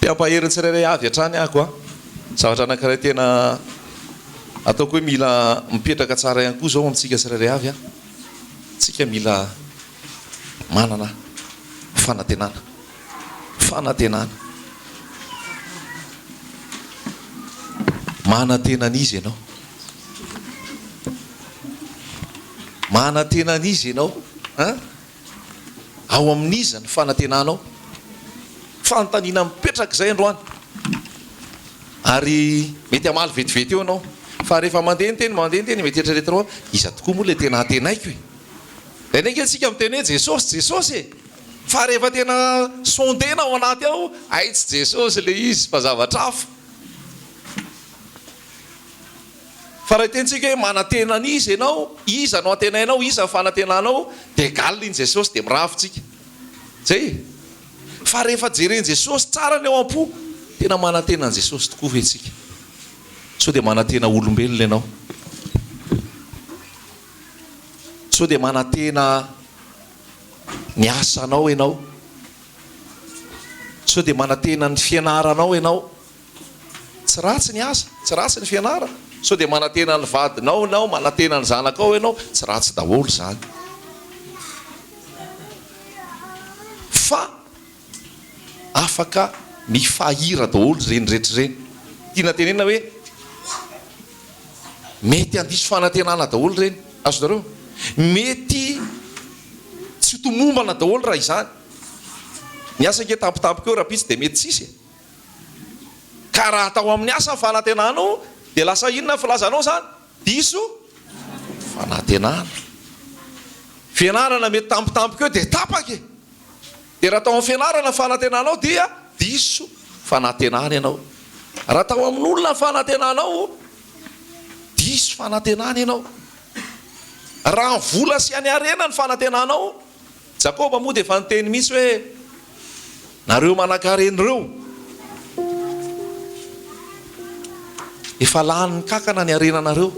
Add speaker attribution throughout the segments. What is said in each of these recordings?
Speaker 1: Te hampahery ny tsirairay avy hatrany aho a! Zavatra anankiray tena ataoko hoe mila mipetraka tsara ihany koa izao amintsika tsirairay avy an! Tsika mila manana fanantenana. Fanantenana. Manantena an'iza ianao? Manantena an'iza ianao? An? Ao amin'iza ny fanantenanao? Fanontaniana mipetraka izay androany. Ary mety hamaly vetivety eo ianao. Fa rehefa mandeha ny teny, mandeha ny teny, mety eritreretinao hoe, iza tokoa moa ilay tena antenaiko e? Indraindray ange isika miteny hoe Jesosy, Jesosy e! Fa rehefa tena sondena ao anaty ao, hay tsy Jesosy ilay izy fa zavatra hafa. Fa raha itentsika hoe manantena an'iza ianao, iza no antenainao, iza ny fanantenanao, dia egal iny Jesosy dia miravo tsika. Zay e! Fa rehefa jeren'i Jesosy tsara ny ao am-po, tena manantena an'i Jesosy tokoa ve tsika? Sao dia manantena olombelona ianao? Sao dia manantena ny asanao ianao? Sao dia manantena ny fianaranao ianao? Tsy ratsy ny asa, tsy ratsy ny fianarana. Sao dia manantena ny vadinao ianao, manantena ny zanakao ianao, tsy ratsy daholo izany. Fa afaka mifahira daholo ireny rehetra ireny. Tiana tenenina hoe mety handiso fanantenana daholo ireny. Azonareo? Mety tsy ho tomombana daholo raha izany. Ny asa ange tampotampoka eo rahampitso dia mety tsy hisy e. Ka raha atao amin'ny asa ny fanantenanao dia lasa inona ny filazanao izany? Diso fanantenana. Fianarana mety tampotampoka eo dia tapaka e! Dia raha atao amin'ny fianarana ny fanantenanao dia diso fanantenana ianao. Raha atao amin'olona ny fanantenanao, diso fanantenana ianao. Raha ny vola sy ny harena ny fanantenanao, Jakoba moa dia efa niteny mihitsy hoe, Nareo manankarena ireo, efa lanin'ny kankana ny harenanareo.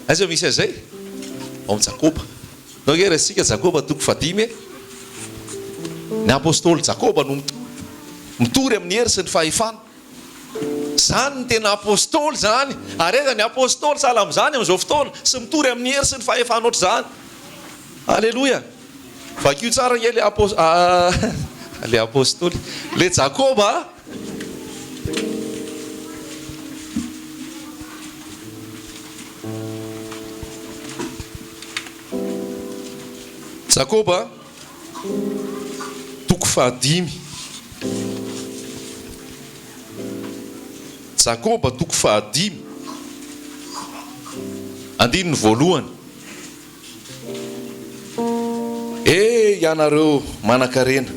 Speaker 1: Aiza misy an'izay? Ao amin'i Jakoba. Ndao ange raisintsika Jakoba toko fahadimy e. Ny apostoly Jakoba no mitory amin'ny hery sy ny fahefana. Zany ny tena apostoly zany, ary aiza ny apostoly sahala amin'izany amin'izao fotoana sy mitory amin'ny hery sy ny fahefana ohatr'izany. Aleloia. Vakio tsara ange le apo le apostoly, le Jakoba a. Jakoba Toko fahadimy. Jakoba toko fahadimy, andininy voalohany. E, ianareo manankarena,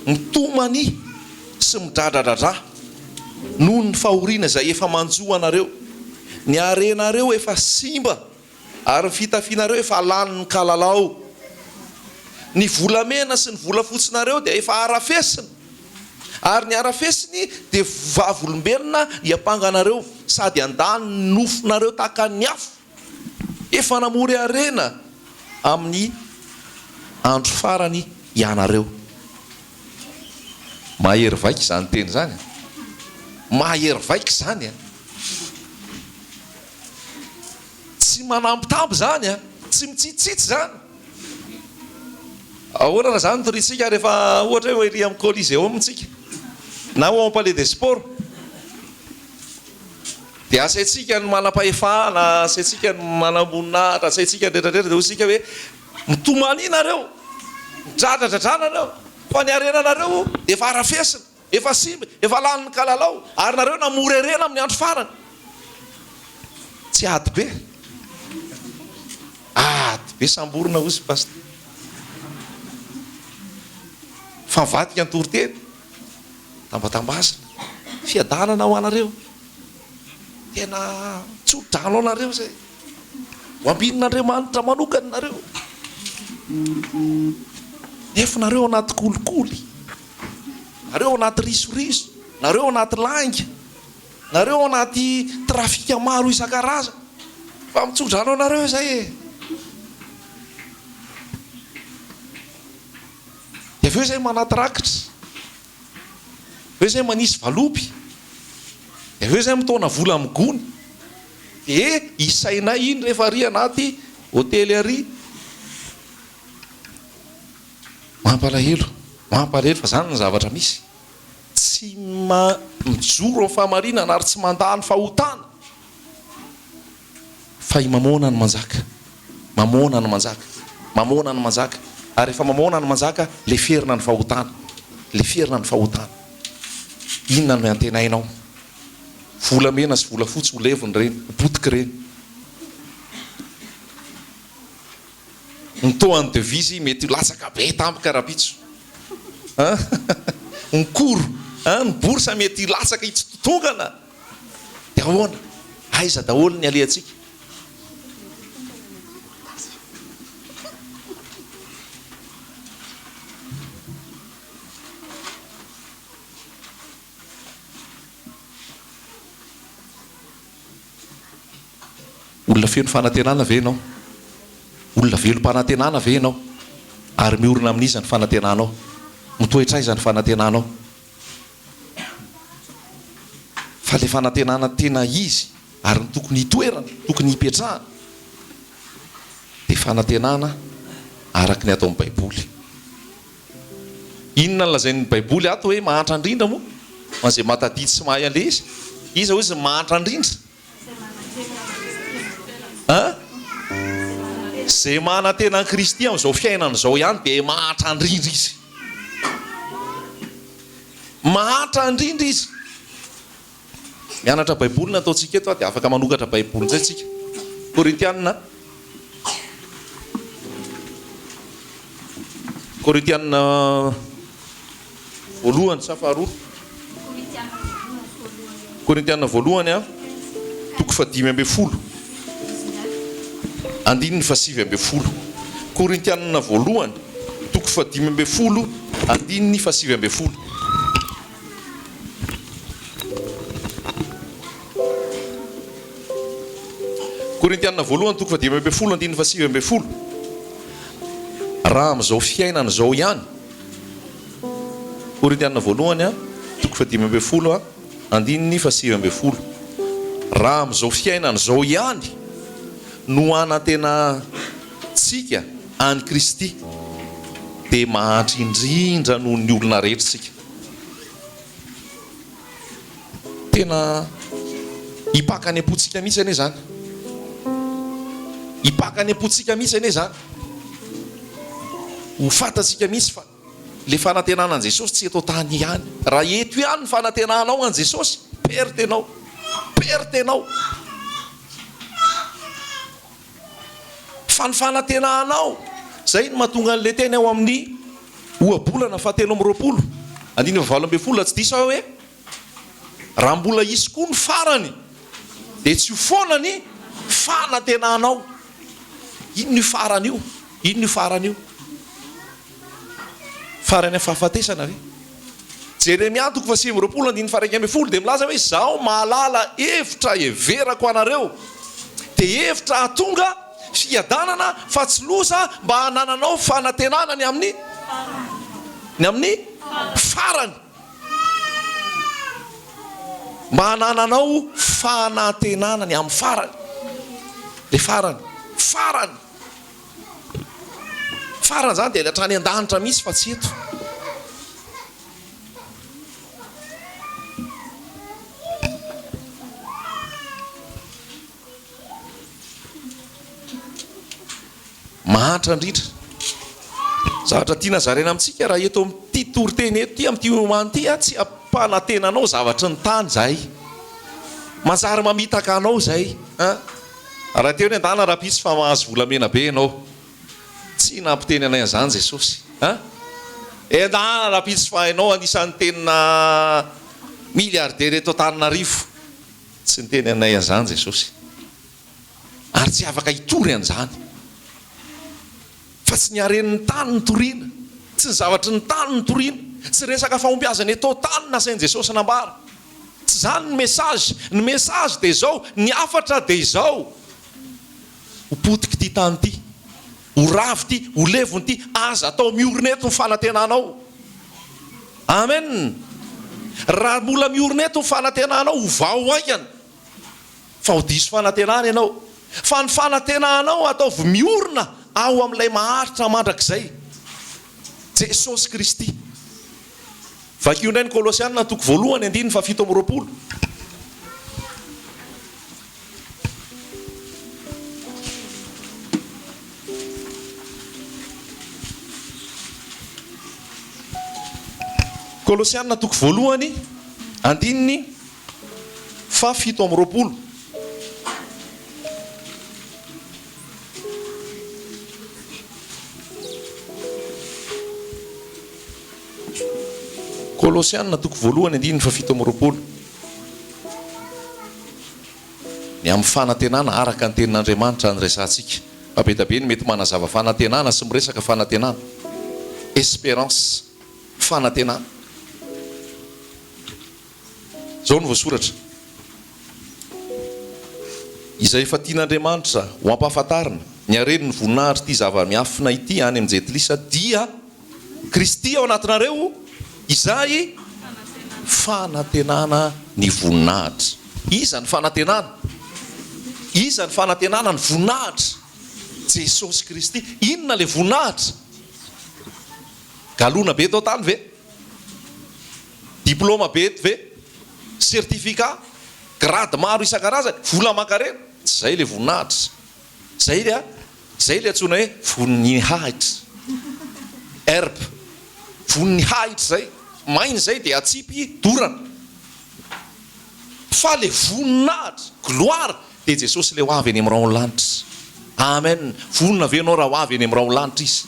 Speaker 1: mitomania sy midradradradrà noho ny fahoriana izay efa manjo anareo. Ny harenareo efa simba Ary ny fitafianareo efa lanin'ny kalalao. Ny volamena sy ny volafotsinareo dia efa harafesina, ary ny harafesiny dia vavolombelona hiampanga anareo, sady handany ny nofonareo tahaka ny afo. Efa namory harena amin'ny andro farany ianareo. Mahery vaika izany teny izany an! Mahery vaika izany an! Tsy manambitamby izany an! Tsy mitsitsitsy izany! Ahoana raha izany no toriantsika rehefa ohatra hoe ery amin'ny Coliseum tsika na ao amin'ny Palais des Sports? Dia asaintsika ny manam-pahefana, asaintsika ny manam-boninahitra, asaintsika ny rehetra rehetra dia hoy isika hoe mitomania nareo, midradradradra nareo fa ny harenanareo dia efa harafesina. Efa simba, efa lanin'ny kalalao, ary nareo namory harena amin'ny andro farany. Tsy ady be? Ady be samborina hozy Pasitera. Fa mivadika ny toriteny. Tambatambazina. Fiadanana ho anareo. Tena tso-drano anareo izay. Ho ambinin'Andriamanitra manokana nareo. Nefa nareo anaty kolikoly. Nareo ao anaty risoriso, nareo ao anaty lainga, nareo ao anaty trafika maro isan-karazany. Fa mitsodrano anareo izay e! Dia avy eo izay manaty rakitra. Avy eo izahay manisy valopy. Dia avy eo izahay mitaona vola amin'ny gony. Dia isainay iny rehefa ary anaty hotely ary. Mampalahelo, mampalahelo fa izany ny zavatra misy. Tsy mijoro amin'ny fahamarinana ary tsy mandà ny fahotana. Fa i Mamôna no manjaka. Mamôna no manjaka. Mamôna no manjaka. Ary rehefa Mamôna no manjaka, leferina ny fahotana. Leferina ny fahotana. Inona no antenainao? Volamena sy volafotsy ho levona ireny, ho potika ireny. Ny taux an'ny devise mety ho latsaka be tampoka rahampitso. An! Ny cours, an! Ny bourse mety hilatsaka hitsitotongana. Dia ahoana? Aiza daholo ny alehantsika? Olona feno fanantenana ve ianao? Olona velom-panantenana ve ianao? Ary miorina amin'iza ny fanantenanao? Mitoetra aiza ny fanantenanao? Fa ilay fanantenana tena izy ary ny tokony hitoerana, tokony hipetrahana dia fanantenana araka ny ato amin'ny Baiboly. Inona no lazain'ny Baiboly ato hoe mahantra indrindra moa? Ho an'izay mahatadidy sy mahay an'ilay izy. Iza hoy izy ny mahantra indrindra? An? Izay manantena an'i Kristy amin'izao fiainana izao ihany dia mahantra indrindra izy. Mahantra indrindra izy. Mianatra Baiboly no ataontsika eto dia afaka manokatra Baiboly indray isika. Korintiana Korintiana voalohany sa faharoa? Korintiana voalohany a, toko fahadimy ambin'ny folo, andininy fahasivy ambin'ny folo. Korintiana voalohany, toko fahadimy ambin'ny folo, andininy fahasivy ambin'ny folo. Korintiana voalohany toko fahadimy ambin'ny folo andininy fahasivy ambin'ny folo. Raha amin'izao fiainana izao ihany. Korintiana voalohany toko fahadimy ambin'ny folo andininy fahasivy ambin'ny folo. Raha amin'izao fiainana izao ihany no anantenantsika an'i Kristy dia mahantra indrindra noho ny olona rehetra isika. Tena hipaka any am-pontsika mihitsy anie izany. Hipaka any am-pontsika mihitsy anie izany. Ho fantatsika mihitsy fa ilay fanantenana an'i Jesosy tsy eto an-tany ihany. Raha eto ihany ny fanantenanao an'i Jesosy, perte ianao. Perte ianao. Fa ny fanantenanao, izay no mahatonga an'ilay teny ao amin'ny Ohabolana fahatelo amby 20, andininy fahavalo ambin'ny folo, raha tsy diso aho hoe, Raha mbola hisy koa ny farany, dia tsy ho foana ny fanantenanao. Inona io farany io? Inona io farany io? Farany amin'ny fahafatesana ve? Jeremia toko faha 29 andininy faha 11 dia milaza hoe izaho mahalala hevitra heverako anareo, dia hevitra hahatonga fiadanana fa tsy loza mba hanananao fanantenana ny amin'ny ny amin'ny farany. Mba hanananao fanantenana ny amin'ny farany. Ilay farany. Farany. Farany izany dia hatrany an-danitra mihitsy fa tsy eto. Mahantra indrindra. Zavatra tiana zaraina amintsika raha eto amin'ity toriteny eto ity, amin'ity omaly ity, tsy hampanantena anao zavatry ny tany izahay. Manjary mamitaka anao izay. Raha teo ny andana rahampitso fa mahazo volamena be ianao. Tsy nampiteny anay an'izany Jesosy. An? Endana rahampitso fa ianao anisan'ny tena milliardaire eto Antananarivo. Tsy niteny anay an'izany Jesosy. Ary tsy afaka hitory an'izany. Fa tsy ny haren'ny tany no torina. Tsy ny zavatry ny tany no torina. Tsy resaka fahombiazana eto an-tany nasain'i Jesosy nambara. Tsy izany ny message. Ny message dia izao, ny hafatra dia izao. Ho potika ity tany ity. Ho rava ity, ho levona ity. Aza atao miorina eto ny fanantenanao. Amen. Raha mbola miorina eto ny fanantenanao, ovao haingana fa ho diso fanantenana ianao. Fa ny fanantenanao ataovy miorina ao amin'ilay maharitra mandrakizay, Jesosy Kristy. Vakio indray ny Kolosiana toko voalohany andininy faha 27. Kolosiana toko voalohany andininy faha 27. Kolosiana toko voalohany andininy faha 27. Ny amin'ny fanantenana araka ny Tenin'Andriamanitra no resahantsika. Fa be dia be ny mety manazava fanantenana sy miresaka fanantenana. Espérance. Fanantenana. Izao no voasoratra, Izay efa tian'Andriamanitra ho ampahafantarina ny haren'ny voninahitr'ity zava-miafina ity any amin'ny Jentilisa dia Kristy ao anatinareo, izay fanantenana ny voninahitra. Iza ny fanantenana? Iza ny fanantenana ny voninahitra? Jesosy Kristy. Inona ilay voninahitra? Galona be eto an-tany ve? Diploma be eto ve? Certificat? Grade maro isan-karazany? Vola aman-karena? Tsy izay ilay voninahitra. Izay ilay Izay ilay antsoina hoe voninahitra. Herbe. Voninahitra izay. Maina izay dia atsipy dorana. Fa ilay voninahitra, gloire, dia Jesosy ilay ho avy eny amin'ny rahon'ny lanitra. Amen. Vonona ve ianao raha ho avy eny amin'ny rahon'ny lanitra Izy?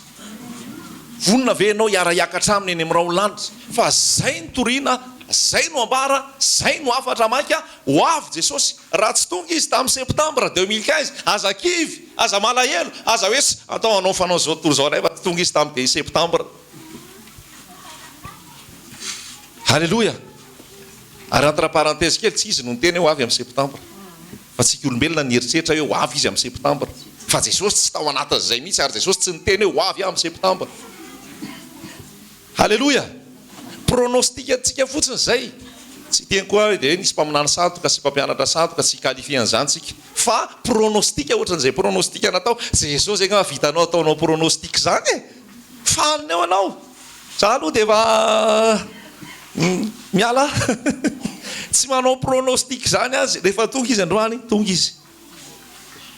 Speaker 1: Vonona ve ianao hiara-hiakatra Aminy eny amin'ny rahon'ny lanitra? Fa izay no torina, izay no ambara, izay no hafatra maika, ho avy Jesosy. Raha tsy tonga Izy tamin'ny septembre 2015, aza kivy, aza malahelo, aza hoe atao hanao fanao izao tontolo izao indray fa tsy tonga Izy tamin'ny septembre. Aleloia! Ary entre parenthèse kely, tsy Izy no niteny hoe ho avy amin'ny septembre. Fa tsika olombelona nieritreritra hoe ho avy Izy amin'ny septembre. Fa Jesosy tsy tao anatin'izay mihitsy ary Jesosy tsy niteny hoe ho avy aho amin'ny septembre. Aleloia! Pronostic antsika fotsiny izay. Tsy hiteny koa aho hoe dia nisy mpaminany sandoka sy mpampianatra sandoka, tsy hi-qualifier an'izany tsika. Fa pronostic ohatran'izay pronostic natao. Jesosy angaha vitanao ataonao pronostic izany e! Fanina eo ianao. Za aloha dia efa miala tsy manao pronostic izany azy. Rehefa tonga izy androany, tonga izy.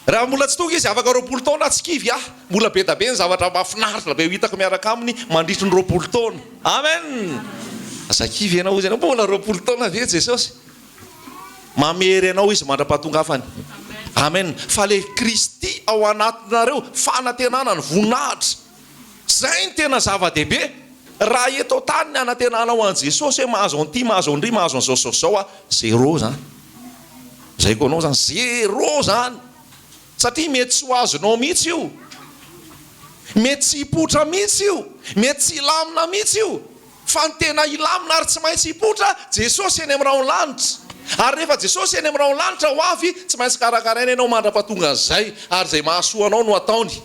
Speaker 1: Raha mbola tsy tonga izy afaka 20 taona tsy kivy aho. Mbola be da be ny zavatra mahafinaritra be ho hitako miaraka aminy mandritry ny 20 taona. Amen! Aza kivy ianao hozy ianao, mbola 20 taona ve Jesosy? Mamery anao Izy mandra-pahatongavany. Amen! Fa ilay Kristy ao anatinareo, fanantenana ny voninahitra. Izay no tena zava-dehibe. Raha eto an-tany ny anantenanao an'i Jesosy hoe mahazo an'ity, mahazo an'ry, mahazo an'izao sy izao sy izao aho, zéro izany. Lazaiko anao izany, zéro izany. Satria mety tsy ho azonao mihitsy io. Mety tsy hipoitra mihitsy io. Mety tsy hilamina mihitsy io. Fa ny tena hilamina ary tsy maintsy hipoitra, Jesosy eny amin'ny rahon'ny lanitra. Ary rehefa Jesosy eny amin'ny rahon'ny lanitra ho avy, tsy maintsy karakaraina ianao mandra-pahatongan'izay, ary izay mahasoa anao no ataony.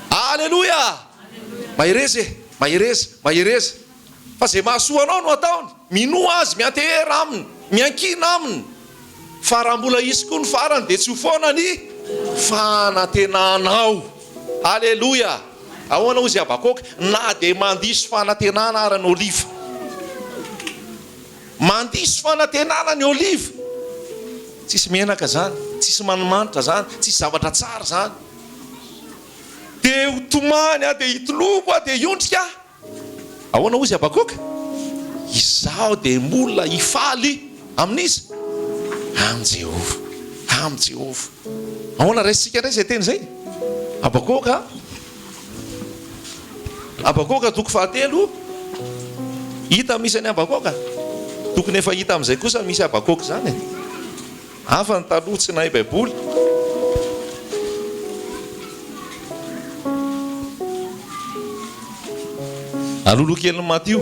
Speaker 1: Aleloia! Mahereza e! Mahereza! Mahereza! Fa izay mahasoa anao no ataony. Minoa Azy, miantehera Aminy, miankina Aminy. Fa raha mbola hisy koa ny farany dia tsy ho foana ny fanantenanao. Aleloia! Ahoana hozy Habakoka? Na dia mandiso fanantenana ara ny oliva. Mandiso fanantenana ny oliva. Tsisy menaka zany, tsisy manimanitra zany, tsisy zavatra tsara zany. Dia ho tomany aho, dia hitoloko aho, dia hiondrika aho. Ahoana hozy Habakoka? Izaho dia mbola hifaly amin'iza? Amin'i Jehovah. Amin'i Jehovah. Ahoana raisintsika indray izay teny izay? Habakoka, Habakoka toko fahatelo, hita misy an'i Habakoka. Tokony efa hita amin'izay kosa misy Habakoka izany e. Hafa ny taloha tsy nahay baiboly. Aloloha kely ny Matio.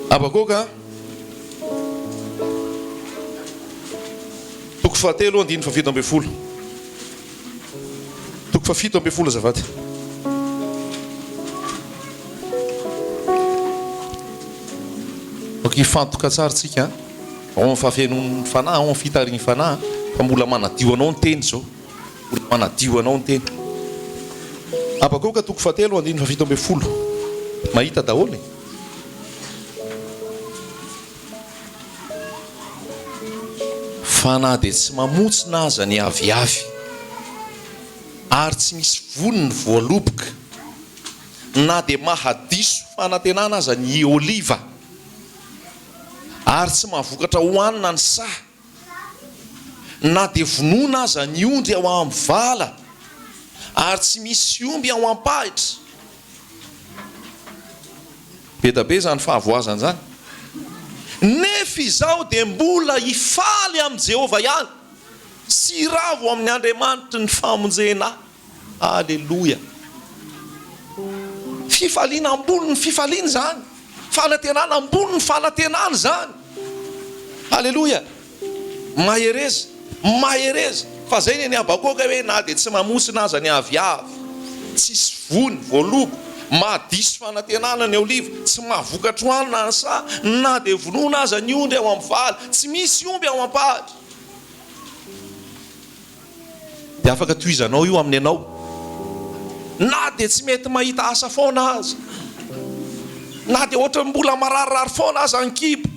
Speaker 1: Habakoka toko fahatelo andininy fahafito ambin'ny folo. Toko fahafito ambin'ny folo azafady. Ok, hifantoka tsara tsika an. Ao amin'ny fahafenoan'ny Fanahy, ao amin'ny fitarihin'ny Fanahy, fa mbola manadio anao ny teny izao. Mbola manadio anao ny teny. Habakoka toko fahatelo andininy fahafito ambin'ny folo. Mahita daholo e. Fa na dia tsy mamontsina aza ny aviavy, ary tsy misy vony ny voaloboka, na dia mahadiso fanantenana aza ny oliva, ary tsy mahavokatra hohanina ny saha, na dia vonoina aza ny ondry ao amin'ny vala, ary tsy misy omby ao am-pahitra. Be da be izany fahavoazana izany. Nefa izaho dia mbola hifaly amin'i Jehovah ihany, sy hiravo amin'ny Andriamanitry ny famonjena ahy. Aleloia! Fifaliana ambonin'ny fifaliana izany. Fanantenana ambonin'ny fanantenana izany. Aleloia! Mahereza, mahereza, fa zay ny an'i Habakoka hoe na dia tsy mamosina aza ny aviavy, tsisy vony, voaloboka, mahadiso fanantenana ny oliva, tsy mahavokatra hohanina ny saha, na dia vonoina aza ny ondry ao amin'ny vala, tsy misy omby ao am-pahatra. Dia afaka tohizanao io amin'ny anao na dia tsy mety mahita asa foana aza, na dia ohatran'ny mbola mararirary foana aza ny kibo,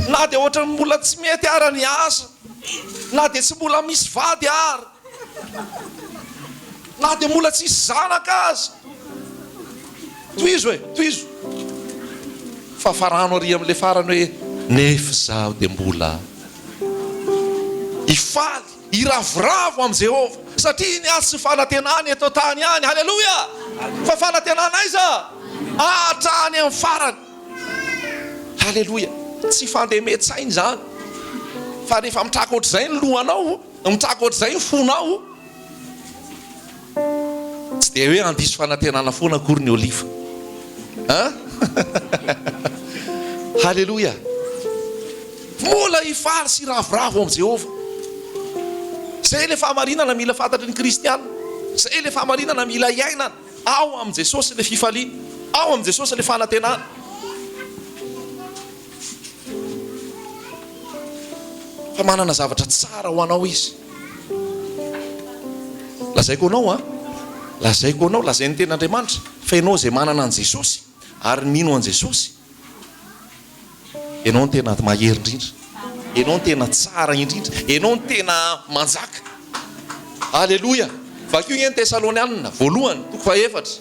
Speaker 1: na dia ohatran'ny mbola tsy mety ara ny asa, na dia tsy mbola misy vady ara, na dia mbola tsisy zanaka aza. Tohizo e, tohizo. Fa farano ary amin'ilay farany hoe nefa izaho dia mbola. Hifaly, hiravoravo amin'i Jehovah, satria ny azy tsy fanantenany eto an-tany ihany. Haleloia! Fa fanantenana aiza? Hatrany amin'ny farany. Haleloia! Tsy fandemen-tsaina izany, fa rehefa mitraka ohatr'izay ny lohanao, mitraka ohatr'izay ny fonao, Tsy dia hoe handiso fanantenana foana akory ny oliva. An? Haleloia! Mbola hifaly sy hiravoravo amin'i Jehovah. Izay ilay fahamarinana mila fantatry ny kristiana. Izay ilay fahamarinana mila iainana. Ao amin'i Jesosy ilay fifaliana. Ao amin'i Jesosy ilay fanantenana. Fa manana zavatra tsara ho anao Izy. Lazaiko anao an, lazaiko anao, lazain'ny tenin'Andriamanitra fa ianao izay manana an'i Jesosy ary mino an'i Jesosy, ianao no tena mahery indrindra, ianao no tena tsara indrindra, ianao no tena manjaka. Aleloia! Vakio anie ny Tesalonianina voalohany, toko fahefatra.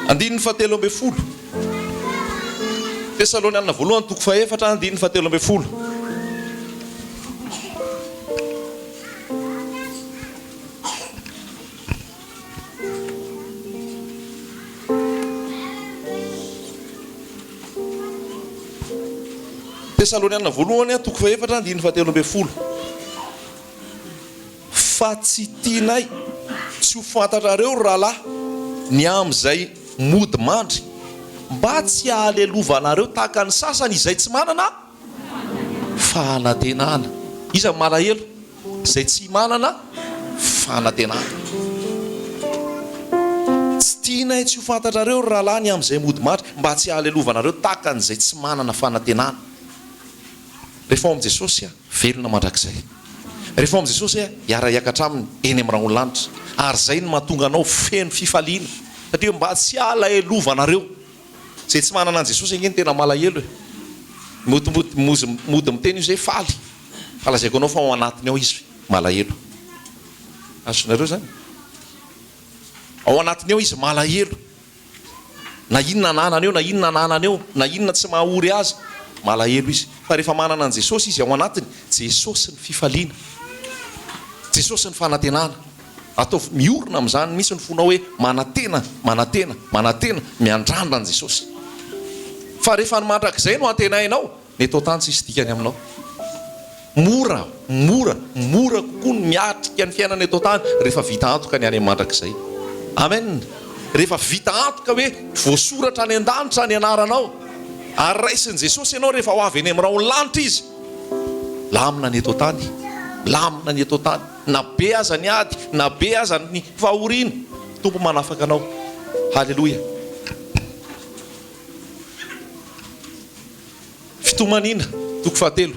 Speaker 1: Andininy fahatelo ambin'ny folo. Tesalonianina voalohany toko fahefatra andininy fahatelo ambin'ny folo. Tesaloniana voalohany toko fahefatra andininy fahatelo ambin'ny folo. Fa tsy tianay tsy ho fantatrareo, ry rahalahy, ny amin'izay mody mandry, mba tsy hahalelovanareo tahaka ny sasany izay tsy manana fanantenana. Iza no malahelo? Izay tsy manana fanantenana. Tsy tianay tsy ho fantatrareo, ry rahalahy, ny amin'izay mody maty, mba tsy hahalelovanareo tahaka an'izay tsy manana fanantenana. Rehefa ao amin'i Jesosy, velona mandrakizay. Rehefa ao amin'i Jesosy, hiara-hiakatra Aminy eny amin'ny rahon'ny lanitra. Ary izay no mahatonga anao feno fifaliana, satria mba tsy halahelovanareo. Izay tsy manana an'i Jesosy ange no tena malahelo e. Mody mody miteny izy hoe faly. Fa lazaiko anao fa ao anatiny ao izy malahelo. Azonareo izany? Ao anatiny ao izy malahelo. Na inona ananany eo, na inona ananany eo, na inona tsy maha-ory azy, malahelo izy. Fa rehefa manana an'i Jesosy izy ao anatiny, Jesosy ny fifaliana. Jesosy ny fanantenana. Ataovy miorina amin'izany mihitsy ny fonao hoe manantena, manantena, manantena, miandrandra an'i Jesosy. Fa rehefa ny mandrakizay no antenainao, ny eto an-tany tsisy dikany aminao. Mora, mora, mora kokoa ny miatrika ny fiainana eto an-tany rehefa vita antoka ny any amin'ny mandrakizay. Amen! Rehefa vita antoka hoe voasoratra any an-danitra ny anaranao, ary raisin'i Jesosy ianao rehefa ho avy eny amin'ny rahon'ny lanitra Izy. Milamina ny eto an-tany, milamina ny eto an-tany. Na be aza ny ady, na be aza ny fahoriana, Tompo manafaka anao. Haleloia. Fitomaniana, toko fahatelo.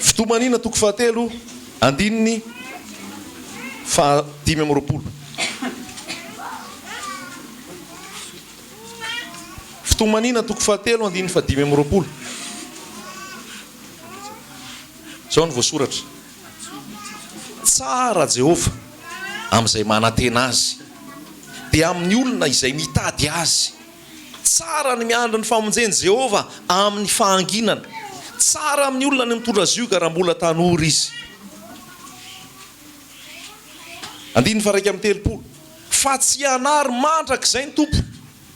Speaker 1: Fitomaniana toko fahatelo andininy faha-25. Fitomaniana toko fahatelo andininy faha-25. Izao no voasoratra, Tsara Jehovah amin'izay manantena azy, dia amin'ny olona izay mitady azy. Tsara ny miandry ny famonjen'i Jehovah amin'ny fahanginana. Tsara amin'ny olona ny mitondra zioga raha mbola tanora izy. Andininy faha-31, Fa tsy hanary mandrakizay ny Tompo.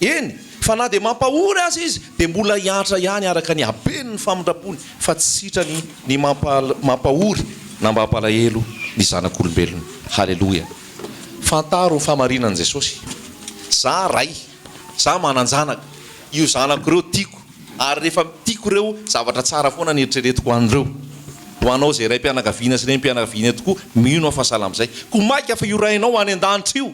Speaker 1: Eny, fa na dia mampahory aza Izy, dia mbola hiantra ihany araka ny haben'ny famindram-pony, fa tsy sitrany ny mampahory na mampalahelo ny zanak'olombelona. Haleloia! Fantaro ny fahamarinan'i Jesosy. Za ray, za manan-janaka, io zanako ireo tiako, ary rehefa tiako ireo, zavatra tsara foana ny eritreretiko ho an'ireo. Ho anao izay raim-pianakaviana sy renim-pianakaviana eto koa, mino aho fa sahala amin'izay. Koa maika fa io Rainao any an-danitra io.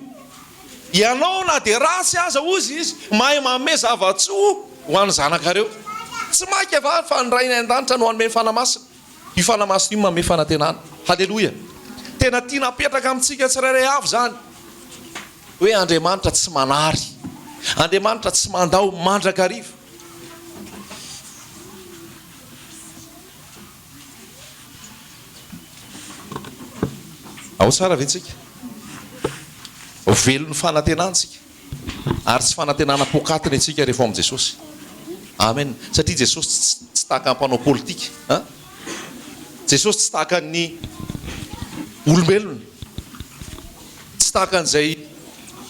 Speaker 1: Ianao na dia ratsy aza hozy izy, mahay manome zava-tsoa ho an'ny zanakareo. Tsy maika va fa ny Rainay any an-danitra no hanome ny Fanahy Masina. Io Fanahy Masina io manome fanantenana. Haleloia! Tena tiana apetraka amintsika tsirairay avy izany hoe Andriamanitra tsy manary. Andriamanitra tsy mandao mandrakariva. Ao tsara ve tsika? Velon'ny fanantenana tsika. Ary tsy fanantenana poakaty ny antsika rehefa ao amin'i Jesosy. Amen. Satria Jesosy tsy tahaka ny mpanao politika. An? Jesosy tsy tahaka ny olombelona. Tsy tahaka an'izay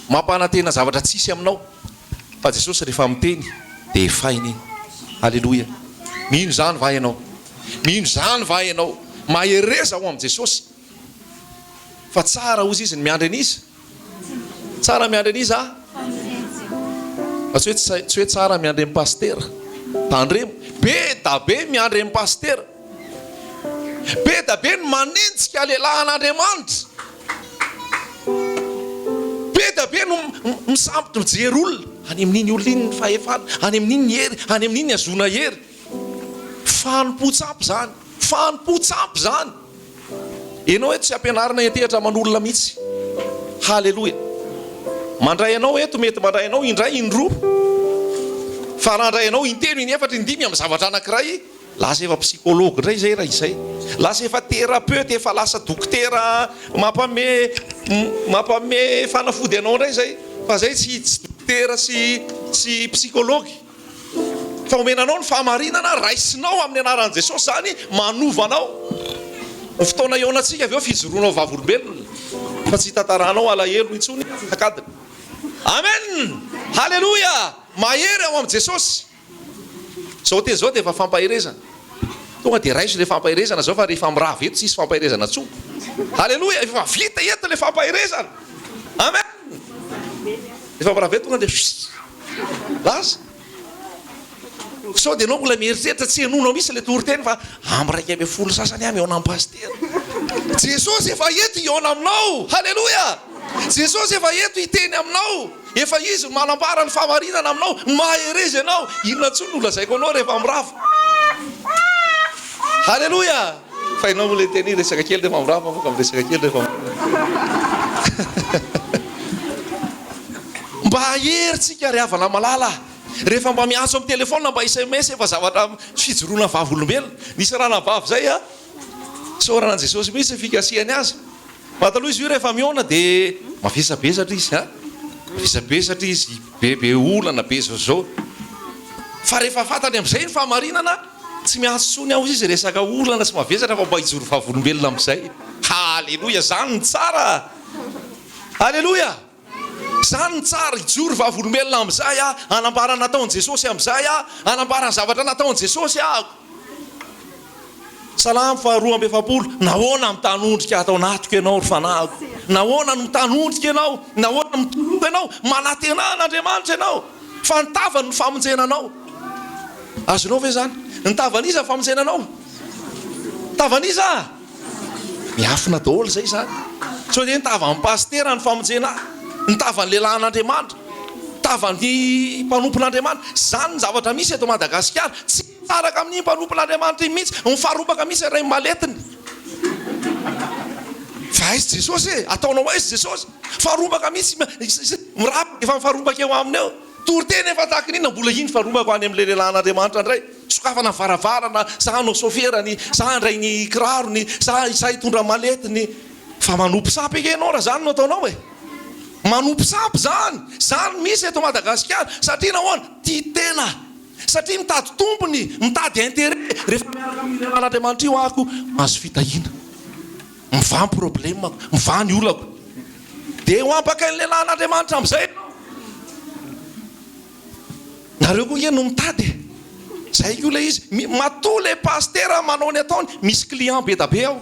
Speaker 1: mampanantena zavatra tsisy aminao. Fa Jesosy rehefa miteny dia efainy iny. Aleloia. Mino izany va ianao? Mino izany va ianao? Mahereza ao amin'i Jesosy. Fa tsara hozy izy ny miandry an'iza? Tsara miandry an'iza? Fa tsy hoe tsy hoe tsara miandry an'i pasitera. Tandremo. Be da be miandry an'i pasitera. Be da be ny manenjika lehilahy an'Andriamanitra. Be da be no misambotra mijery olona. Any amin'iny olona iny ny fahefana, any amin'iny ny hery, any amin'iny ny hazoana hery. Fanompoan-tsampy izany. Fanompoan-tsampy izany. Ianao eto tsy ampianarina hiantehatra aman'olona mihitsy. Haleloia. Mandray anao eto, mety mandray anao indray, indroa. Fa raha handray anao intelo, inefatra, indimy amin'ny zavatra anankiray, lasa efa psychologue indray izay raha izay. Lasa efa thérapeute, efa lasa dokotera mampame mampame fanafody anao indray izay. Fa izay tsy tsy dokotera sy sy psychologue. Fa omena anao ny fahamarinana, raisinao amin'ny anaran'i Jesosy izany, manova anao. Ny fotoana hihaonantsika avy eo fijoroanao vavolombelona, fa tsy hitantaranao alahelo intsony antsasak'adiny. Amen! Haleloia! Mahery ao amin'i Jesosy. Izao teny izao dia efa fampaherezana. Tonga dia raiso ilay fampaherezana izao fa rehefa mirava eto tsisy fampaherezana intsony. Haleloia! Efa vita eto ilay fampaherezana. Amen! Rehefa mirava eto tonga dia Lasa. Sao dia ianao mbola mieritreritra tsy henoinao mihitsy ilay toriteny fa amin'ny 11 sasany aho mihaona amin'i Pasitera. Jesosy efa eto hihaona aminao. Haleloia! Jesosy efa eto hiteny aminao. Efa Izy no manambara ny fahamarinana aminao. Mahereza ianao. Inona intsony no lazaiko anao rehefa mirava? Haleloia! Fa ianao mbola hiteny resaka kely rehefa mirava, afaka miresaka kely rehefa mirava. Mba hahery tsika ry havana malala a! Rehefa mba miantso amin'ny téléphone mba sms efa zavatra fijoroana vavolombelona. Nisy ranabavy zay a, isaorana an'i Jesosy mihitsy ny fikasihany azy. Fa taloha izy io rehefa mihaona dia mavesabesatra izy a! Mavesabesatra izy, be be olana, be zao zao. Fa rehefa fantany amin'izay ny fahamarinana, tsy miantso intsony aho izy resaka olana sy mavesatra fa mba hijoro vavolombelona amin'izay. Haleloia! Zany no tsara! Aleloia! Zany no tsara, hijoro vavolombelona amin'izay aho, hanambara ny nataon'i Jesosy amin'izay aho, hanambara ny zavatra nataon'i Jesosy aho. Salamo faha 42, Nahoana mitanondrika ato anatiko ianao, ry fanahiko? Nahoana no mitanondrika ianao? Nahoana mitoloko ianao? Manantenà an'Andriamanitra ianao, fa ny tavany no famonjena anao. Azonao ve izany? Ny tavan'iza ny famonjena anao? Tavan'iza? Miafina daholo izay izany. Sao dia ny tavan'ny pasitera ny famonjena ahy, ny tavan'ny lehilahin'Andriamanitra, tavan'ny mpanompon'Andriamanitra. Izany ny zavatra misy eto Madagasikara. Tsy miaraka amin'iny mpanompon'Andriamanitra iny mihitsy, mifarombaka mihitsy iray maletiny. Fa aiza Jesosy e? Ataonao aiza Jesosy? Farombaka mihitsy, mirapaka efa mifarombaka eo aminy eo. Toriteny efa tahaka ny inona, mbola iny farombako any amin'ilay lehilahin'Andriamanitra indray. Sokafana ny varavarana, za hanao soferany, za handray ny kirarony, za za hitondra maletiny. Fa manompo sampy ange ianao raha zany no ataonao e! Manompo sampy zany! Zany misy eto Madagasikara. Satria nahoana? Tia tena. Satria mitady tombony, mitady intérêt. Rehefa miaraka amin'io lehilahin'Andriamanitra io aho ko mahazo fitahiana. Mivaha ny problème-ko, mivaha ny olako. Dia ho ampakain'ny lehilahin'Andriamanitra amin'izay ianao. Nareo koa nge no mitady e! Zay koa ilay izy, matoa ilay pasitera manao ny ataony, misy client be da be ao.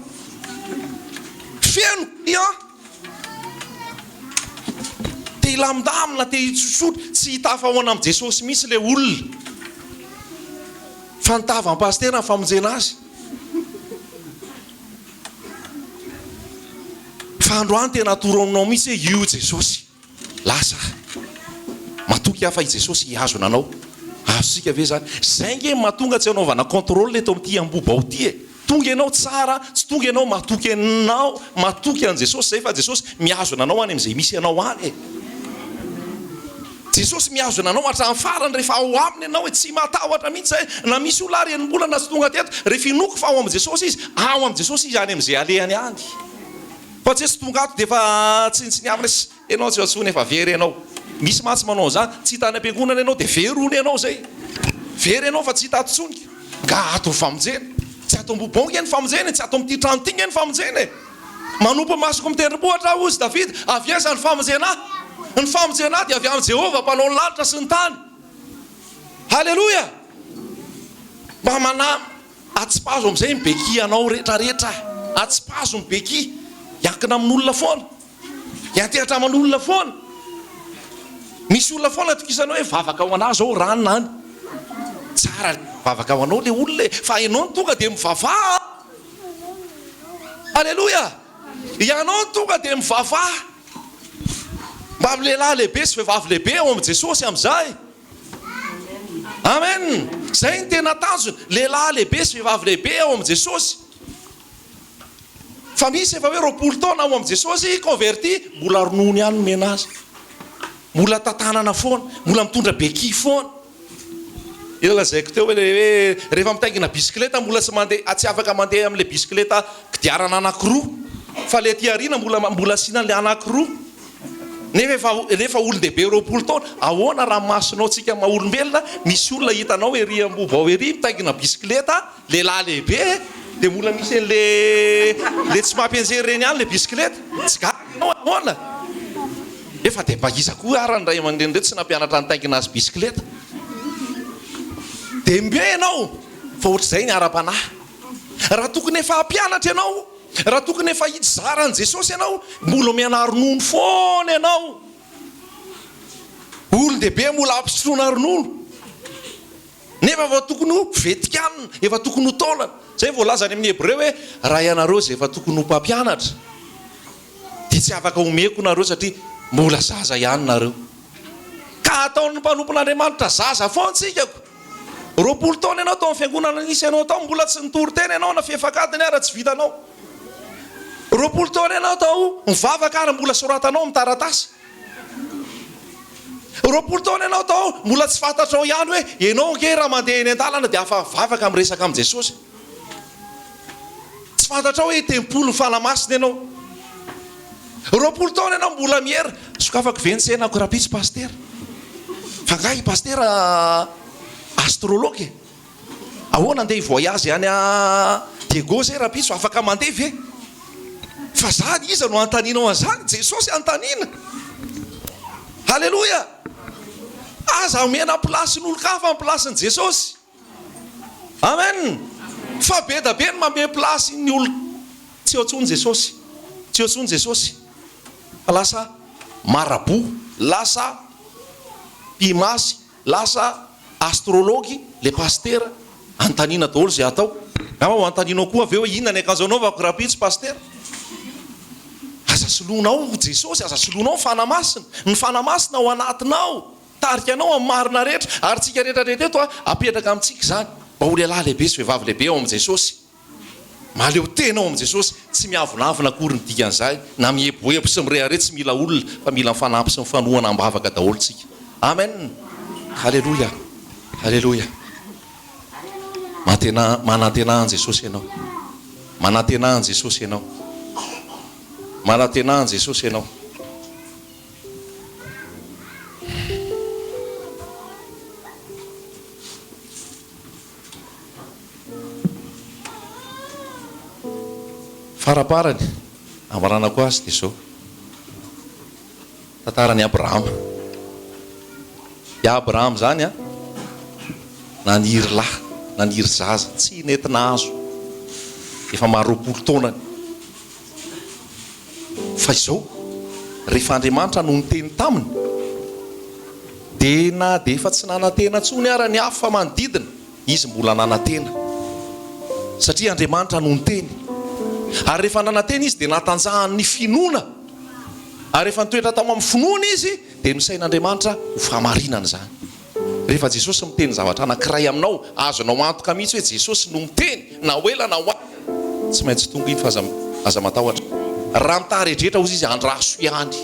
Speaker 1: Feno client. Te hilamindamina, te hitsotsotra, tsy hitafahoana amin'i Jesosy mihitsy ilay olona. Fa ny tavan'ny pasitera ny famonjena azy. Fa androany tena atoro aminao mihitsy hoe io Jesosy. Lasa aho. Matoky aho fa i Jesosy hihazona anao. Azontsika ve izany? Izay ange no mahatonga tsy hanaovana contrôle eto amin'ity Ambohibao ity e! Tonga ianao tsara, tsy tonga ianao matoky anao, matoky an'i Jesosy izay fa Jesosy mihazona anao any amin'izay misy anao any e! Jesosy mihazona anao hatramin'ny farany rehefa ao aminy ianao e! Tsy matahotra mihitsy izay na misy olona ary enim-bolana tsy tonga teto, rehefa inoako fa ao amin'i Jesosy izy, ao amin'i Jesosy izy any amin'izay alehany any. Fa tsy hoe tsy tonga ato dia efa tsinontsiniavina sy enao tsy antsoina efa very enao. Misy mantsy manao an'izany, tsy hita any am-piangonana enao dia very hono enao izay. Very enao fa tsy hita ato intsony. Nga ato ny famonjena? Tsy ato Ambohibao nge ny famonjena e, tsy ato amin'ity trano ity nge ny famonjena e. Manompo ny masoko amin'ny tendrombohitra aho hozy Davida, avy aiza ny famonjena ahy? Ny famonjena ahy dia avy amin'i Jehovah mpanao ny lanitra sy ny tany. Haleloia! Mba manà. Atsipazo amin'izay ny béquille anao retraretra, atsipazo ny béquille, hiankina amin'olona foana, hiantehatra aman'olona foana, misy olona foana atokisanao hoe vavaka ho anah zao ranona any, tsara le mivavaka ho anao le olona e, fa ianao no tonga dia mivavaha an! Aleloia! Ianao no tonga dia mivavaha, mba lehilahy lehibe sy vehivavy lehibe ao amin'i Jesosy amin'izay. Amen! Zay ny tena tanjona, lehilahy lehibe sy vehivavy lehibe ao amin'i Jesosy. Fa misy efa hoe 20 taona ao amin'i Jesosy, converti, mbola ronono ihany nomena azy. Mbola tantanana foana, mbola mitondra béquille foana. Ilay lazaiko teo hoe hoe rehefa mitaingina bisikileta mbola tsy mandeha, tsy afaka mandeha amin'ilay bisikileta kodiarana anankiroa, fa ilay aty aoriana mbola mbola asiana an'ilay anankiroa. Nefa efa nefa olon-dehibe 20 taona, ahoana raha masonao tsika maha olombelona, misy olona hitanao ery Ambohibao ery mitaingina bisikileta, lehilahy lehibe, dia mbola misy an'le le tsy mampianjery ireny ihany le bisikileta, tsy gaga ianao ahoana? Nefa dia mba iza koa ara ny ray aman-dreny ireo tsy nampianatra nitaingina azy bisikileta? Dia mbe ianao fa ohatr'izay ny ara-panahy. Raha tokony efa hampianatra ianao, Raha tokony efa hizara an'i Jesosy ianao, mbola omena ronono foana ianao. Olon-dehibe mbola ampisotroina ronono. Nefa efa tokony ho vetikanina, efa tokony ho taolana. Izay voalaza any amin'ny Hebreo hoe, raha ianareo izay efa tokony ho mpampianatra, dia tsy afaka omeko nareo satria mbola zaza ihany nareo. Ka ataon'ny mpanompon'Andriamanitra zaza foana tsika ko. 20 taona ianao tao amin'ny fiangonana nisy anao tao, mbola tsy nitory teny ianao na fefak'adiny ara tsy vitanao. 20 taona ianao tao mivavaka ary mbola soratanao amin'ny taratasy. 20 taona ianao tao mbola tsy fantatrao ihany hoe ianao ange raha mandeha eny an-dalana dia afa mivavaka miresaka amin'i Jesosy. Tsy fantatrao hoe tempolin'ny Fanahy Masina ianao. 20 taona ianao mbola miera. Sokafako ve ny tsenako rahampitso Pasitera? Fa angaha i Pasitera astrologue e? Ahoana andeha hi-voyage any Diego zay rahampitso? Afaka mandeha ve? Fa za iza no anontanianao an'izany? Jesosy anontaniana. Haleloia! Aza omena place-n'olon-kafa ny place-n'i Jesosy. Amen! Fa be da be ny manome place ny olon tsy eo tsony Jesosy, tsy eo tsony Jesosy fa lasa marabout, lasa mpimasy, lasa astrologue le pasitera, anontaniana daholo izay atao. Angamba ho anontanianao koa avy eo hoe inona ny akanjo anaovako rahampitso pasitera? Aza soloinao Jesosy, aza soloinao ny Fanahy Masina, ny Fanahy Masina ao anatinao. Tarika anao amin'ny marina rehetra, ary tsika rehetra rehetra eto apetraka amintsika izany, mba ho lehilahy lehibe sy vehivavy lehibe ao amin'i Jesosy. Mahaleo tena ao amin'i Jesosy, tsy miavonavona akory ny dikan'izay, na mieboebo sy mirehareha, tsy mila olona, fa mila mifanampy sy mifanohana am-bavaka daholo tsika. Amen! Haleloia! Haleloia! Mantenà, manantenà an'i Jesosy ianao. Manantenà an'i Jesosy ianao. Manantenà an'i Jesosy ianao. Faraparany, hamaranako azy dia izao, tantaran'i Abrahama. I Abrahama izany an, naniry lahy, naniry zaza, tsy nety nahazo, efa maha 20 taonany. Fa izao, rehefa Andriamanitra no niteny taminy, dia na dia efa tsy nanantena intsony ara ny hafa manodidina, izy mbola nanantena. Satria Andriamanitra no niteny. Ary rehefa nanantena izy dia natanjahany ny finoana. Ary rehefa nitoetra tao amin'ny finoana izy, dia nosain'Andriamanitra ho fahamarinana izany. Rehefa Jesosy miteny zavatra anankiray aminao, azonao antoka mihitsy hoe Jesosy no miteny, na ho ela na ho haingana, tsy maintsy tonga iny fa aza aza matahotra. Raha mitaredretra hozy izy, andraso ihany.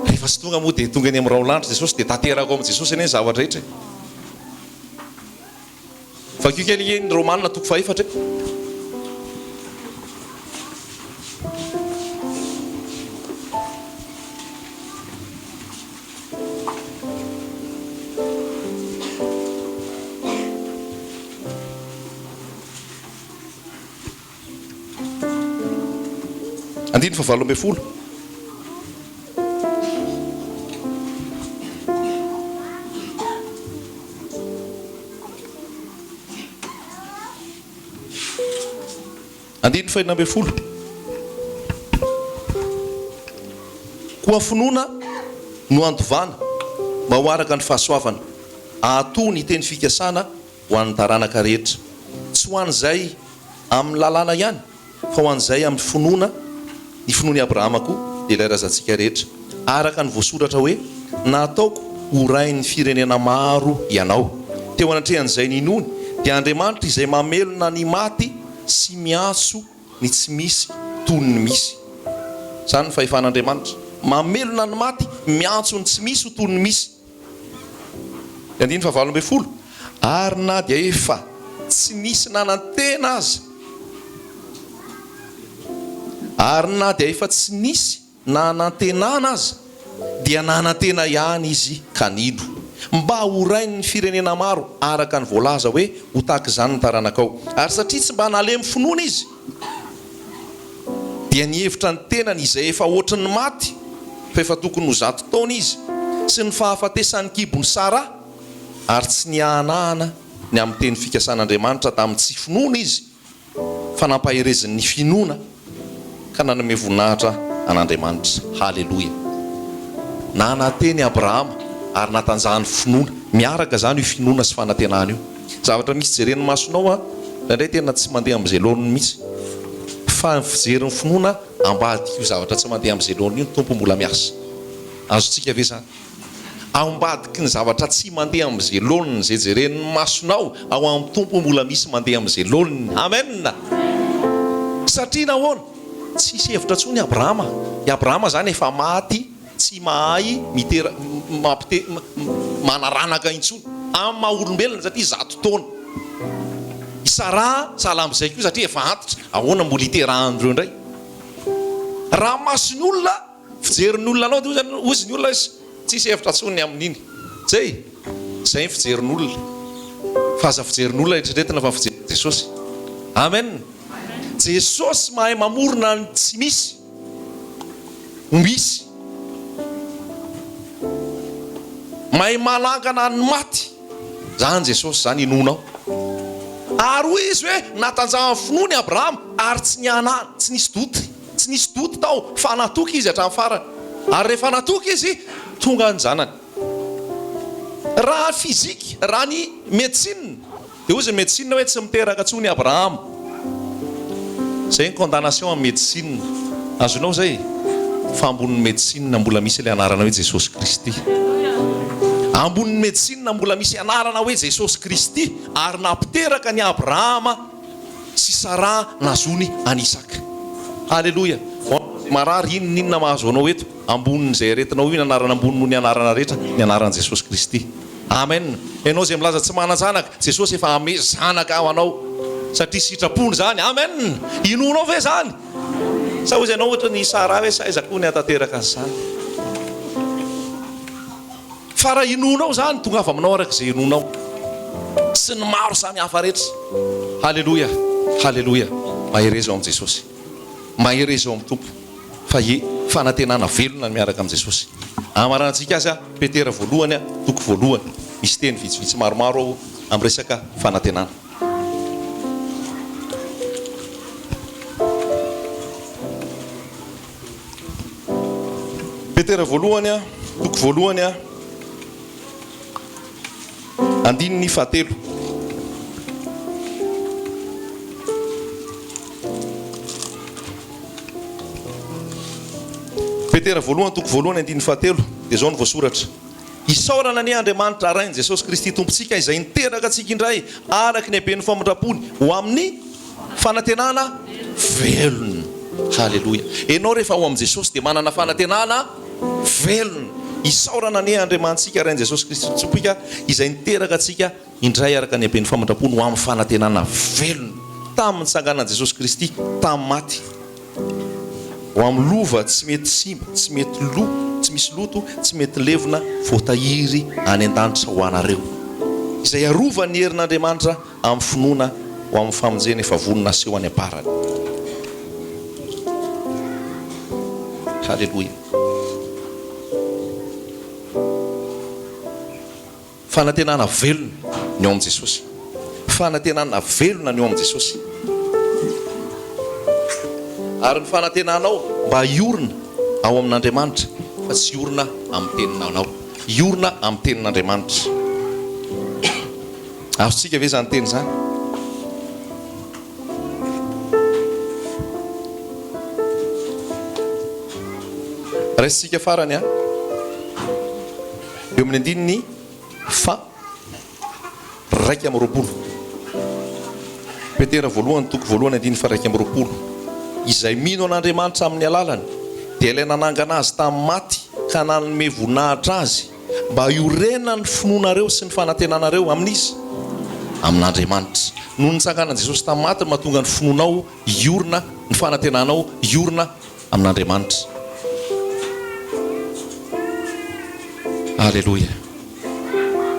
Speaker 1: Rehefa tsy tonga moa dia tonga eny amin'ny raolanitra Jesosy dia tanteraka ao amin'i Jesosy anie ny zavatra rehetra e. Vakio kely ange ny Romana toko fahefatra e. Andininy fahavalo ambin'ny folo. Andininy fahenina ambin'ny folo. Koa finoana no andovana mba ho araka ny fahasoavana, ahatoa ny teny fikasana ho an'ny taranaka rehetra, tsy ho an'izay amin'ny lalàna ihany, fa ho an'izay amin'ny finoana, ny finoan'i Abrahama koa dia ilay razantsika rehetra, araka ny voasoratra hoe, Nataoko ho rain'ny firenena maro ianao. Teo anatrehan'izay ninoany, dia Andriamanitra izay mamelona ny maty sy miantso ny tsy misy toy ny misy. Izany ny fahefan'Andriamanitra. Mamelona ny maty, miantso ny tsy misy ho toy ny misy. Ny andininy fahavalo ambin'ny folo, Ary na dia efa tsy nisy nanantena aza, ary na dia efa tsy nisy nanantenana aza, dia nanantena ihany izy ka nino, mba ho rain'ny firenena maro, araka ny voalaza hoe, Ho tahaka izany ny taranakao. Ary satria tsy mba nalemy finoana izy, dia nihevitra ny tenany izay efa hoatry ny maty, fa efa tokony ho 100 taona izy, sy ny fahafatesan'ny kibon'i Sara, ary tsy niahanahana ny amin'ny teny fikasan'Andriamanitra tamin'ny tsy finoana izy, fa nampaherezin'ny finoana ka nanome voninahitra an'Andriamanitra. Haleloia! Nanantena i Abrahama ary natanjahan'ny finoana. Miaraka izany io finoana sy fanantenana io. Zavatra misy jeren'ny masonao an, indraindray tena tsy mandeha amin'izay laoniny mihitsy. Fa ny fijerin'ny finoana ambadik'io zavatra tsy mandeha amin'izay laoniny io ny Tompo mbola miasa. Azontsika ve izany? Ao ambadiky ny zavatra tsy mandeha amin'izay laoniny izay jeren'ny masonao, ao amin'ny Tompo mbola misy mandeha amin'izay laoniny. Amen! Satria nahoana? Tsisy hevitra intsony Abrahama. I Abrahama izany efa maty tsy mahay mitera mampite manaranaka intsony amin'ny maha olombelona satria zato taona. I Saraha sahala amin'izay koa satria efa antitra. Ahoana mbola hiterahan'ireo indray? Raha mason'ny olona, fijerin'ny olona anao dia hozy ny olona hoe tsisy hevitra intsony ny amin'iny. Zay! Zay ny fijerin'olona. Fa aza fijerin'olona eritreretina fa fijerin'i Jesosy. Amen! Jesosy mahay mamorona ny tsy misy ho misy. Mahay manangana ny maty. Zany Jesosy zany inoanao. Ary hoy izy hoe natanjahan'ny finoany Abrahama ary tsy nihanahana, tsy nisy doute, tsy nisy doute tao fa natoky izy hatramin'ny farany. Ary rehefa natoky izy, tonga ny zanany. Raha physique, raha ny médecine, Dia hozy ny médecine hoe tsy miteraka intsony Abrahama. Izay ny condamnation amin'ny médecine. Azonao izay? Fa ambonin'ny médecine mbola misy ilay anarana hoe Jesosy Kristy. Ambonin'ny médecine mbola misy anarana hoe Jesosy Kristy ary nampiteraka an'i Abrahama sy Saraha nahazoany an'i Isaka. Haleloia. Ho anao izay marary, inona inona mahazo anao eto, ambonin'izay aretinao io ny anarana ambony noho ny anarana rehetra, ny anaran'i Jesosy Kristy. Amen! Ianao izay milaza tsy manan-janaka, Jesosy efa hanome zanaka ho anao satria sitrapony izany. Amen! Inoanao ve izany? Sa hozy ianao ohatra ny Sarah hoe sa aiza koa ny hahatanteraka an'izany? Fa raha inoanao izany, tongava aminao araka izay inoanao. Sy ny maro samy hafa rehetra. Haleloia! Haleloia! Mahereza ao amin'i Jesosy. Mahereza ao amin'ny Tompo. Fa ie, fanantenana velona ny miaraka amin'i Jesosy. Hamaranantsika azy, Petera voalohany, toko voalohany. Misy teny vitsivitsy maromaro ao amin'ny resaka fanantenana. Petera voalohany, toko voalohany, andininy fahatelo. Petera voalohany toko voalohany andininy fahatelo dia izao no voasoratra, Isaorana anie Andriamanitra Rain'i Jesosy Kristy Tompontsika izay niteraka antsika indray araka ny haben'ny famindrampony ho amin'ny fanantenana velona. Haleloia! Ianao rehefa ao amin'i Jesosy dia manana fanantenana velona. Isaorana anie Andriamanitsika Rain'i Jesosy Kristy Tompontsika izay niteraka antsika indray araka ny haben'ny famindrampony ho amin'ny fanantenana velona tamin'ny nitsanganan'i Jesosy Kristy tamin'ny maty, ho amin'ny lova tsy mety simba, tsy mety lo, tsy misy loto, tsy mety levona, voatahiry any an-danitra ho anareo, izay arovan'ny herin'Andriamanitra amin'ny finoana ho amin'ny famonjena efa vonona haseho any am-parany. Haleloia. Fanantenana velona ny ao amin'i Jesosy. Fanantenana velona ny ao amin'i Jesosy. Ary ny fanantenanao mba hiorina ao amin'Andriamanitra fa tsy hiorina amin'ny teninanao. Hiorina amin'ny tenin'Andriamanitra. Azontsika ve izany teny izany? Raisintsika farany an. Eo amin'ny andininy faha 21. Petera voalohany toko voalohany andininy faha 21. Izay mino an'Andriamanitra amin'ny alalany dia ilay nanangana azy tamin'ny maty ka nanome voninahitra azy mba hiorenan'ny finoanareo sy ny fanantenanareo amin'iza? Amin'Andriamanitra. Noho ny nitsanganan'i Jesosy tamin'ny maty no mahatonga ny finoanao hiorina, ny fanantenanao hiorina amin'Andriamanitra. Aleloia.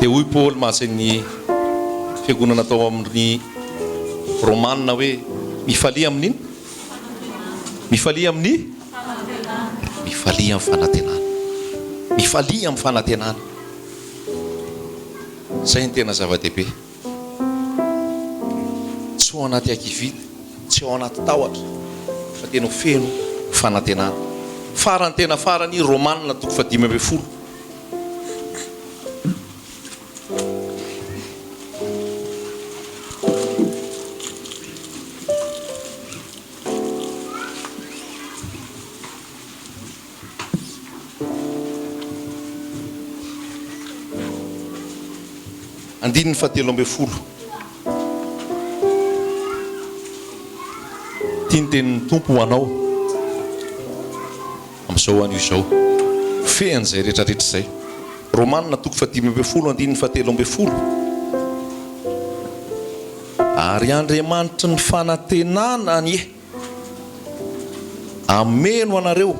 Speaker 1: Dia hoy Paoly mantsy ny fiangonana tao amin'ny Romana hoe, Mifalia amin'ny inona? Mifalia amin'ny? Mifalia amin'ny fanantenana. Mifalia amin'ny fanantenana. Izay no tena zava-dehibe. Tsy ao anaty hakiviana, tsy ao anaty tahotra, fa tena ho feno fanantenana. Farany tena farany, Romana toko fahadimy ambin'ny folo. Andininy fahatelo ambin'ny folo. Ity ny tenin'ny Tompo ho anao. Amin'izao anio izao. Fehin'izay rehetra rehetra izay. Romana toko fahadimy ambin'ny folo andininy fahatelo ambin'ny folo. Ary Andriamanitry ny fanantenana anie hameno anareo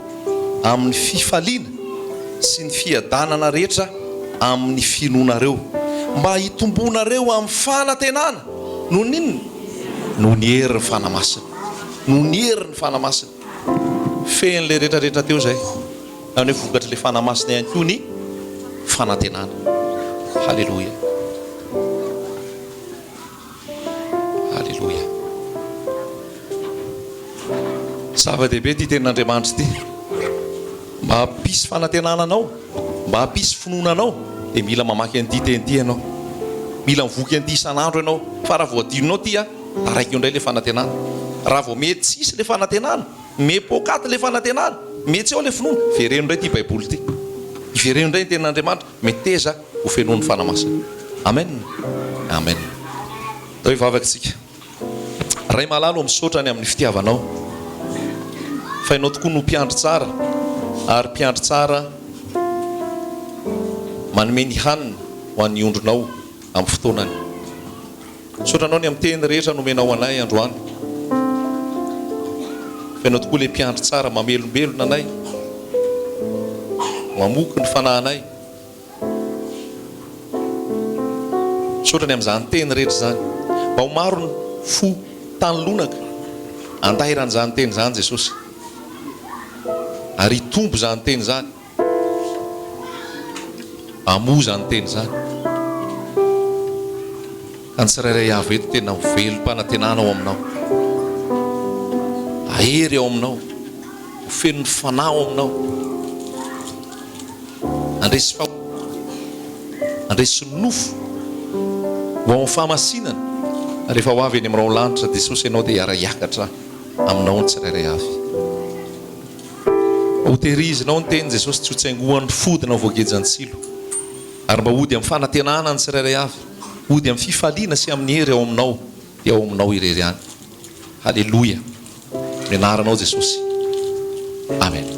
Speaker 1: amin'ny fifaliana sy ny fiadanana rehetra amin'ny finoanareo, mba hitomboanareo amin'ny fanantenana. Noho ny inona? Noho ny herin'ny Fanahy Masina. Noho ny herin'ny Fanahy Masina. Fehin'ilay rehetra rehetra teo izay. Izany hoe vokatr'ilay Fanahy Masina ihany koa ny fanantenana. Haleloia. Haleloia. Zava-dehibe ity tenin'Andriamanitra ity. Mba hampisy fanantenana anao, mba hampisy finoana anao, dia mila mamaky an'ity teny ity ianao. Mila mivoky an'ity isan'andro ianao. Fa raha vao adinonao ity, taraiky eo indray ilay fanantenana. Raha vao mety tsy hisy ilay fanantenana, me poakaty ilay fanantenana, me tsy ao ilay finoana, vereno indray ity Baiboly ity. Ivereno indray ny tenin'Andriamanitra. Meteza ho fenoin'ny Fanahy Masina. Amen! Amen! Atao hivavaka isika. Ray malala ô misaotra ny amin'ny fitiavanao fa Ianao tokoa no mpiandry tsara ary mpiandry tsara manome ny hanina ho an'ny ondrinao amin'ny fotoanany. Misaotra Anao ny amin'ny teny rehetra nomenao anay androany. Fa Ianao tokoa ilay mpiandry tsara mamelombelona anay, mamoky ny fanahinay. Misaotra ny amin'izany teny rehetra izany. Mba ho maro ny fo tany lonaka andairan'izany teny izany Jesosy. Ary hitombo izany teny izany. Hamoa izany teny izany. Ka ny tsirairay avy eto tena ho velom-panantenana ao aminao. Hahery ao aminao. Ho feno ny Fanahy ao aminao. Handresy fahotana. Handresy nofo. Ho ao amin'ny fahamasinana. Rehefa ho avy eny amin'ny rahon-lanitra Jesosy ianao dia hiara-hiakatra aminao ny tsirairay avy. Hotehirizinao ny teny Jesosy tsy ho tsaingohan'ny fody na ho voagejan-tsilo. Ary mba hody amin'ny fanantenana ny tsirairay avy, hody amin'ny fifaliana sy amin'ny hery ao aminao, dia ao aminao irery ihany. Haleloia! Amin'ny anaranao Jesosy. Amen.